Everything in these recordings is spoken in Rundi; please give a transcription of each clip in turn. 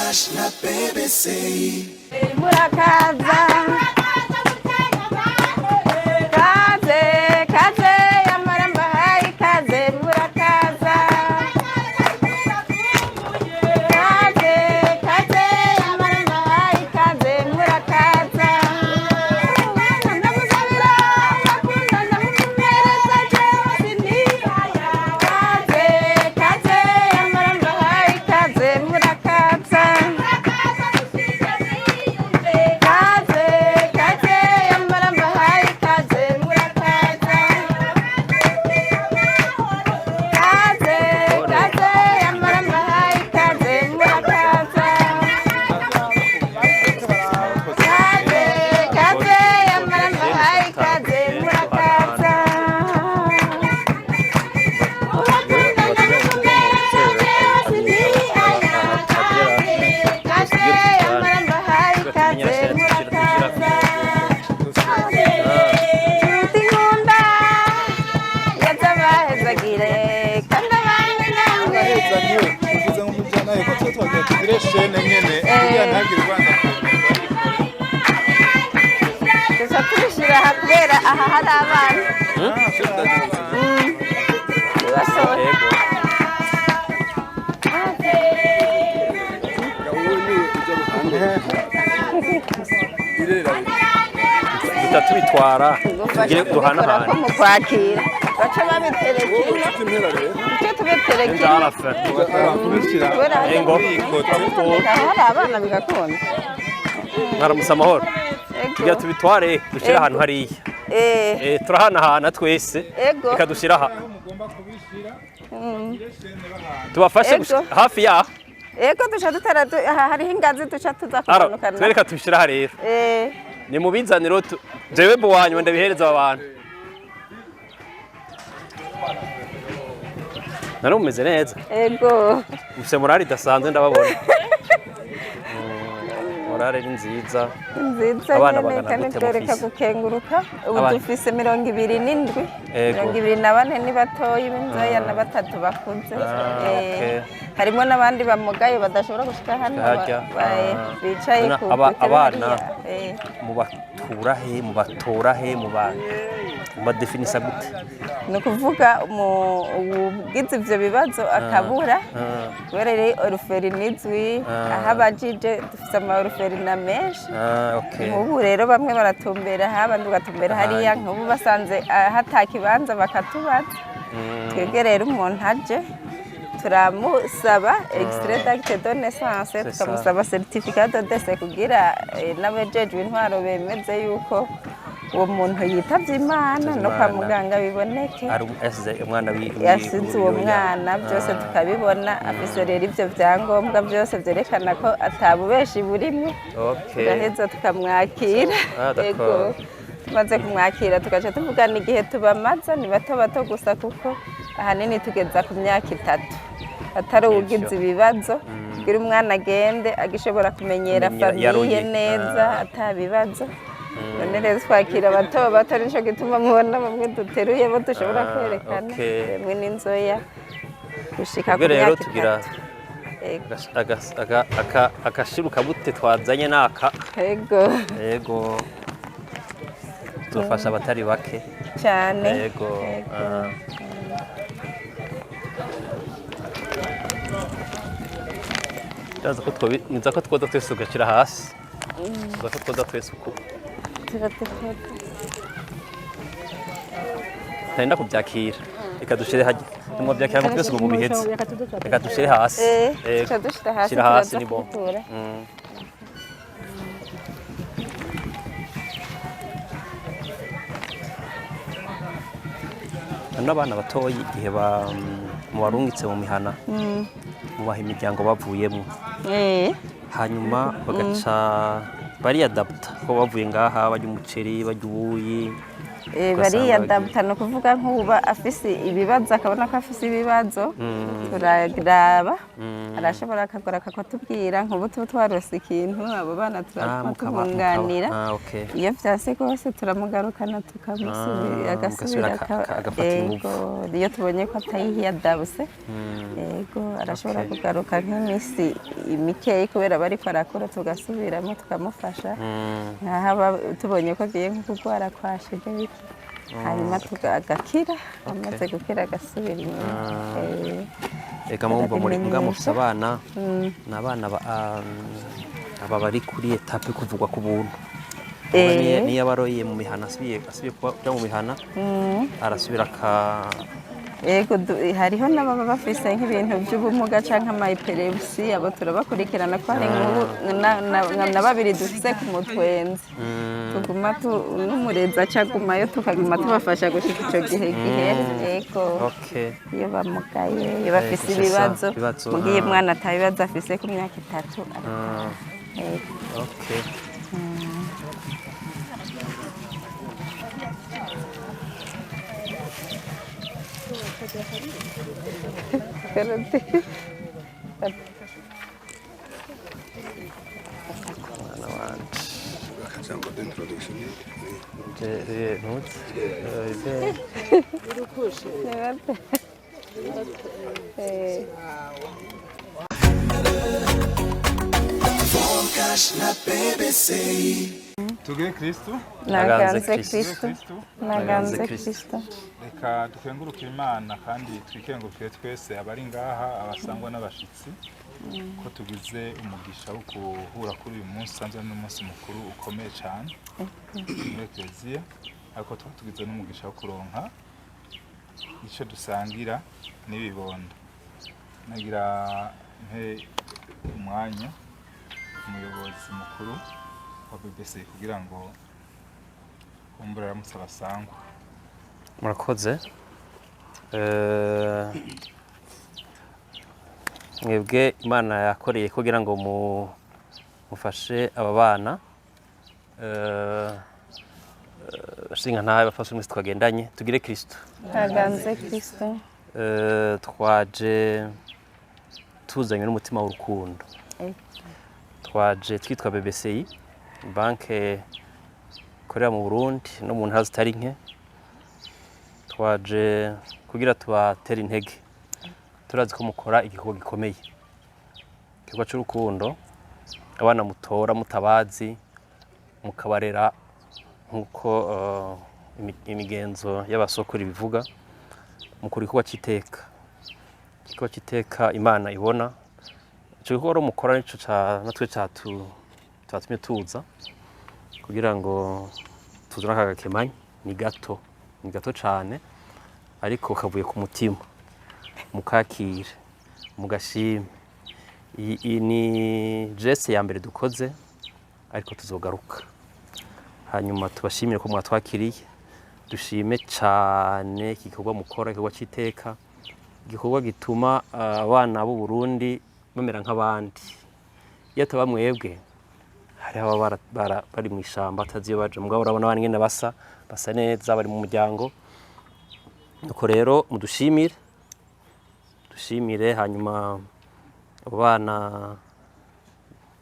Flash na BBC. Murakaza kaze kaze, yamara mbahaye ikaze. Murakaza kaze kaze, yamara mbahaye ikaze. Murakaza, ndamusabira bakunda, ndamumereza jewe sinihaya. Kaze kaze, yamara mbahaye ikaze. Murakaza kaze kaze, yamara mbahaye ikaze. Murakaza kaze kaze, yamara mbahaye ikaze. Murakaza kaze kaze, yamara mbahaye ikaze. Murakaza, urakunda ndamukumereza jewe sinihaya. Kaze kaze, yamara mbahaye ikaze. Murakaza, nshuti nkunda, yazabahezagire kandi abandi namwe. Uvuze ngo mujyana ko twe twagira tugire chaîne nyene kugira ntihagire ubanza kwemerwa. Tuca tubishyira aha kubera aha hari abana. Bibasohoye. Yego. Duta tubitwara tugire duhanahane. Ko mu kwakira baca babitereka ino, icyo tubitereka ino. Ndarafe. Kubera Yego. aha hari abana bigakunda. Mwaramutse amahoro. Ego. Tugira tubitware dushyire ahantu hariya. Turahanahana twese. Ego. Reka dushyire aha. Mugomba kubishira bagire chaîne bahana. Tubafashe Ego. hafi yaho. Ego, duca dutera aha hariho ingazi duca tuza Aro, kumanukana. twereka tubishyire aha rero. Ni mubizaniro jewe mbu wanyuma ndabihereza aba bantu. Nari mumeze neza. Ego. Mufise morale idasanzwe, ndababona. Morale ni nziza. Nziza. Abana nyene bangana kandi gute twereka mufise? gukenguruka ubu. Abana. Dufise 27. Ego. 24 ni batoyi b'inzoya na batatu bakuze. Harimo n'abandi bamugaye badashobora gushika hano Harya. bicaye None ku dutebe abana hariya. Mubatura he, mubatora he, mubadefinisa gute? Ni ukuvuga uwugize ivyo bibazo akabura, kubera rero orphelinat izwi aho abajije, dufise ama orphelinat menshi. Nk'ubu rero bamwe baratumbera aha, abandi bagatumbera hariya. Ahandi. Nk'ubu basanze hata kibanza bakatubaza. Twebwe rero umuntu aje turamusaba extrait d'acte de naissance, C'est ça. tukamusaba certificat de décès kugira n'abajejwe intwaro bemeze yuko uwo muntu yitavye Imana, no kwa Imana. muganga biboneke. Ari yasize umwana Yasize uwo wiwe. mwana, byose tukabibona. Afise rero ivyo vyangombwa byose vyerekana ko atabubeshi burimwo, tugaheza tukamwakira. Ah, d'accord. Ego. Tumaze kumwakira tugaca tuvugana igihe tubamaza. Ni bato bato gusa, kuko ahanini tugeza ku myaka 3 atari uwugize ibibazo, kugira umwana agende agishobora kumenyera Kumenyera famille yaroye. neza ata bibazo. None rero twakira bato bato, nico gituma mubona bamwe duteruye bo dushobora kwerekana, bamwe n'inzoya gushika ku Ubwo rero myaka tugira 3. Ego. Agashiruka bute twazanye naka. Ego. Yego, tuzofasha abatari bake. Cyane. Yego. Ego. Ndaza ko niza ko twoza twese tugashira hasi. Niza ko twoza twese uko Turatekera. ntenda kubyakira. Reka dushire hajya, nimwabyakira ngo twese ngo mubiheze. Reka dushire hasi. Yego. Tuca dushira hasi. Shira hasi. Turaza Ni bon. kubikura. N'abana batoyi igihe mubarungitse mu mihana, mubaha imiryango bavuyemo, hanyuma bagaca bariyadaputa ko bavuye ngaha barya umuceri, barya ubuyi. Ugasanga Bariyadabuta, ni ukuvuga nk'uba afise ibibazo, akabona ko afise ibibazo, turaraba, arashobora akagora akakatubwira. Nk'ubu tuba twarose ikintu, abo bana turatuma tubunganira. Ah, okay. Iyo vyanse rwose turamugarukana, tukamusubira, Ah, agasubira mugasubira agafata Yego, iyo tubonye ko atayiyadabuse, yego, arashobora kugaruka nk'iminsi mikeyi, kubera aba ariko arakura, tugasubiramo tukamufasha, nkaho aba tubonye ko agiye nko kurwara kwashe n'ibiki, hanyuma agakira, amaze gukira agasubira inyuma. Ega mwumva muri mbwa mufise Barabimenyesha. Abana ni abana aba bari kuri étape kuvugwa ku buntu. Uba niyo aba aroye mu mihana, asubiye kuja mu mihana, arasubira aka Yego, hariho n'ababa bafise nk'ibintu by'ubumuga canke ama épilepsie, abo turabakurikirana, ko hari nk'ubu na babiri dufise ku mutwenzi, tuguma n'umurezi acagumayo, tukaguma tubafasha gushika ico gihe gihere. Yego. Iyo bamugaye, iyo bafise c'est ça, ibibazo, ibibazo, mugihe umwana ata bibazo afise ku myaka 3 arataha. Yego. Okay. Mwana wanje. Akajambo d'introduction. Ntuzi. Eh, Tugire Kristu. Naganze Kristo. Kristo. Kristu. Naganze Naganze Kristo. Kristo. Reka dukenguruke Imana kandi twikengurukire twese abari ngaha, abasangwa n'abashitsi, ko tugize umugisha wo guhura kuri uyu munsi usanzwe n'umunsi mukuru ukomeye cyane muri Eklezia, ariko tuba tugize n'umugisha wo kuronka icyo dusangira n'ibibondo. Nagira mpe umwanya umuyobozi mukuru wa BBC kugira ngo kumbura aramutse abasangwa. Murakoze. Mwebwe Imana yakoreye kugira ngo mufashe aba bana. Shinga ntahe bafashe mwese twagendanye, tugire Kristo. Naganze Kristo. Twaje tuzanywe n'umutima w'urukundo. Twaje twitwa BBCI, banke ikorera mu Burundi no mu ntara zitari nke. Twaje kugira tubatere intege. Turazi ko mukora igikorwa gikomeye, igikorwa c'urukundo, abana mutora mutabazi, mukabarera nk'uko imigenzo y'abasokuru ibivuga. Mukora igikorwa c'iteka, igikorwa c'iteka Imana ibona. Ico gikorwa rero mukora nico natwe catumye tuza kugira ngo tuzane aka gakemanyi. Ni gato, ni gato cane, ariko kavuye ku mutima. Mukakire, mugashime. Iyi ni geste ya mbere dukoze, ariko tuzogaruka. Hanyuma tubashimire ko mwatwakiriye, dushime cane iki gikorwa mukora, igikorwa c'iteka, igikorwa gituma abana b'u Burundi bamera nk'abandi. Iyo ataba mwebwe, hariho ababa bari mw'ishamba batazi iyo baja, mugabo urabona abana ingene basa, basa neza, bari mu muryango. Nuko rero mudushimire, dushimire. Hanyuma abo bana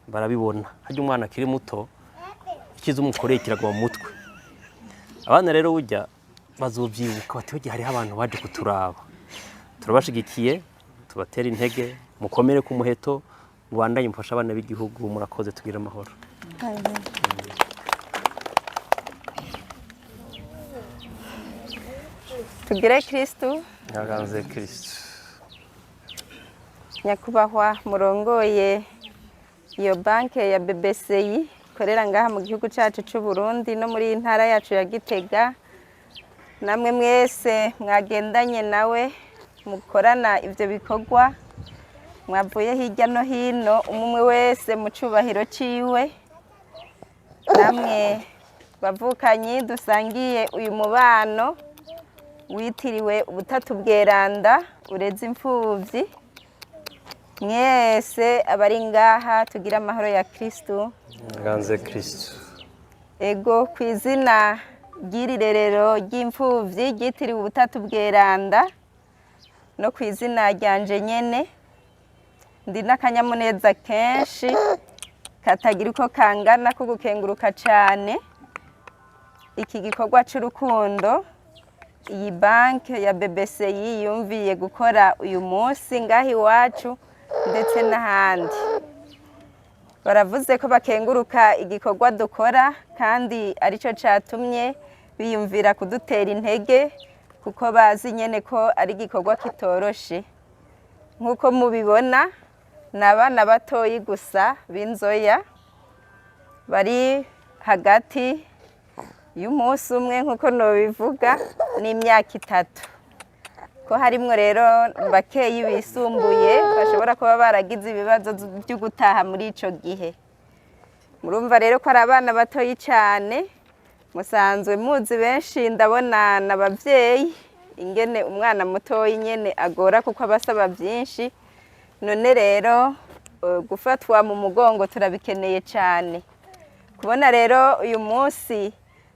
barabibona. Harya umwana akiri muto, icyiza umukoreye kiraguma mu mutwe. Abana rero burya bazovyibuka bati: "Burya hariho abantu baje kuturaba." Turabashigikiye, tubatera intege, mukomere ku muheto, mubandanye mufashe abana b'igihugu. Murakoze, tugire amahoro. Amen. Tugire Kristu. Nyaganze Kristu. Nyakubahwa murongoye iyo banke ya BBCI ikorera ngaha mu gihugu cyacu cy'u Burundi no muri iyi ntara yacu ya Gitega, namwe mwese mwagendanye nawe mukorana ibyo bikorwa, mwavuye hirya no hino, umwe wese mu cyubahiro ciwe, namwe bavukanyi dusangiye uyu mubano witiriwe Ubutatu Bweranda ureze imfubyi, mwese abari ngaha, tugira amahoro ya Kristu. Nyaganze Kristu. Ego, ku izina ry'iri rerero ry'imfuvyi ryitiriwe Ubutatu Bweranda no ku izina ryanje nyene, ndi n'akanyamuneza kenshi katagira uko kangana ko gukenguruka cane iki gikorwa c'urukundo iyi banki ya BBCI yumviye gukora uyu munsi ngaha iwacu ndetse n'ahandi. Baravuze ko bakenguruka igikorwa dukora kandi arico catumye biyumvira kudutera intege, kuko bazi nyene ko ari igikorwa kitoroshe. Nk'uko mubibona, ni abana batoyi gusa b'inzoya bari hagati y'umunsi umwe, nk'uko nobivuga, n'imyaka 3. Ko harimwo rero bakeyi bisumbuye bashobora kuba baragize ibibazo byo gutaha muri ico gihe. Murumva rero ko ari abana batoyi cane, musanzwe muzi benshi, ndabona n'abavyeyi ingene umwana mutoyi nyene agora kuko abasaba byinshi. None rero gufatwa mu mugongo turabikeneye cane. Kubona rero uyu munsi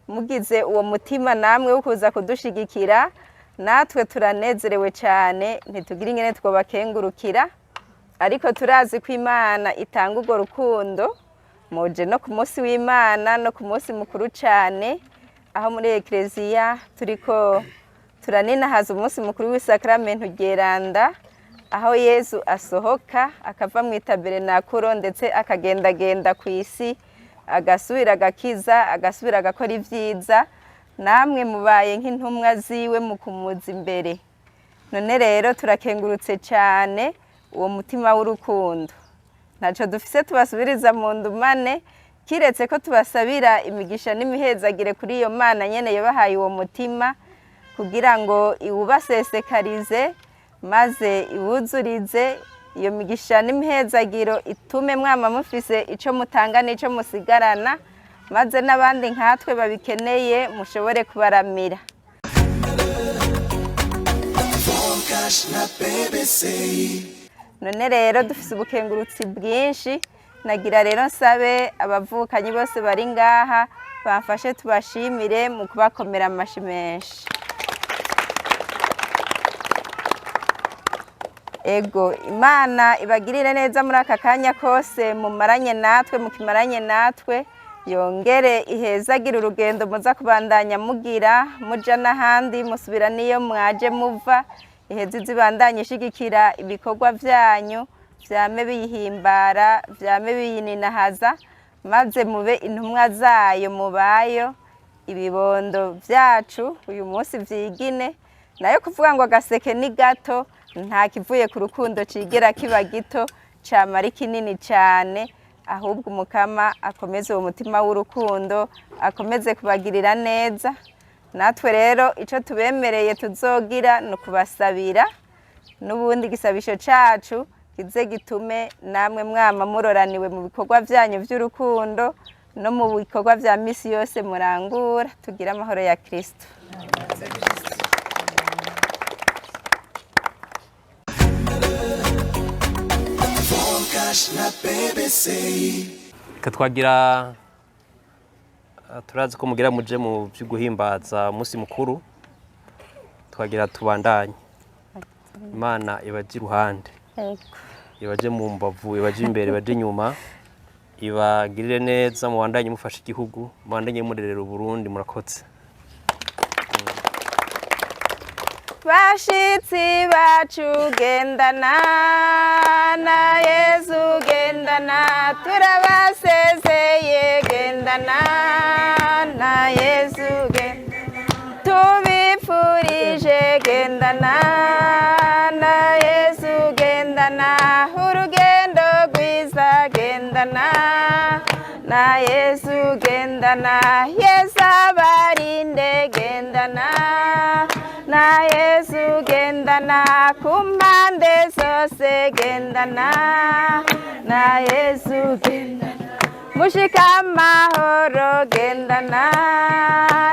mugize uwo mutima namwe wo kuza kudushigikira, natwe turanezerewe cyane, ntitugira ingene twobakengurukira, ariko turazi ko Imana itanga urwo rukundo. Muje no ku munsi w'Imana no ku munsi mukuru cyane, aho muri Ekleziya turiko turaninahaza umunsi mukuru w'isakramentu ryeranda, aho Yezu asohoka akava mu itaberenakuro ndetse akagendagenda ku isi, agasubira agakiza, agasubira agakora ibyiza. Namwe mubaye nk'intumwa ziwe mu kumuza imbere. None rero turakengurutse cyane uwo mutima w'urukundo. Ntaco dufise tubasubiriza mu ndumane, kiretse ko tubasabira imigisha n'imihezagire kuri iyo Mana nyene yabahaye uwo mutima, kugira ngo iwubasesekarize maze iwuzurize iyo migisha n'imihezagiro, itume mwama mufise ico mutanga n'ico musigarana, maze n'abandi nkatwe babikeneye mushobore kubaramira. None rero dufise ubukengurutsi bwinshi. Nagira rero nsabe abavukanyi bose bari ngaha bamfashe tubashimire mu kubakomera amashi menshi. Ego, Imana ibagirire neza muri aka kanya kose mumaranye natwe, mukimaranye natwe, yongere ihezagire urugendo muza kubandanya mugira, muja n'ahandi, musubira n'iyo mwaje muva, iheze izibandanye ishigikira ibikorwa vyanyu, vyame biyihimbara, vyame biyininahaza, maze mube intumwa zayo mubayo. Ibibondo vyacu uyu munsi vyigine, nayo kuvuga ngo agaseke ni gato, nta kivuye ku rukundo cigera kiba gito, cama ari kinini cane. Ahubwo Umukama akomeze uwo mutima w'urukundo, akomeze kubagirira neza. Natwe rero ico tubemereye tuzogira ni ukubasabira, n'ubundi igisabisho cacu kize gitume namwe mwama muroraniwe mu bikorwa vyanyu vy'urukundo no mu bikorwa vya misi yose murangura. Tugire amahoro ya Kristo. Reka twagira turazi ko mugira muje mu byo guhimbaza umunsi mukuru, twagira tubandanye. Imana ibaje iruhande, ibaje mu mbavu, ibaje imbere, ibaje inyuma, ibagirire neza, mubandanye mufasha igihugu, mubandanye murerera Uburundi. Murakotse. Bashitsi bacu gendana na Yezu, gendana, turabasezeye, gendana na Yezu, gendana, tubipfurije, gendana na Yezu, gendana, urugendo rwiza, gendana na Yezu, gendana, Yezu abarinde, gendana na Yezu, gendana, ku mpande zose, gendana na Yezu, gendana, mushika amahoro, gendana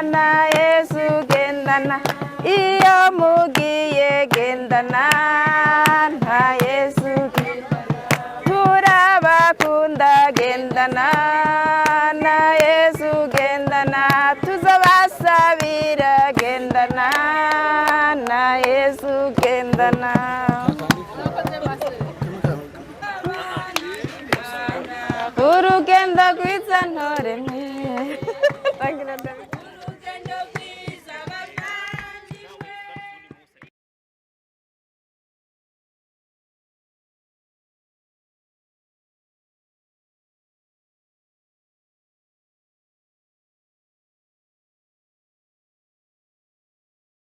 na Yezu, gendana, iyo mugiye, gendana na Yezu, turabakunda, gendana Na Yesu gendana, tuzobasabira. Gendana na Yesu, gendana. Urugendo rwiza, ntore.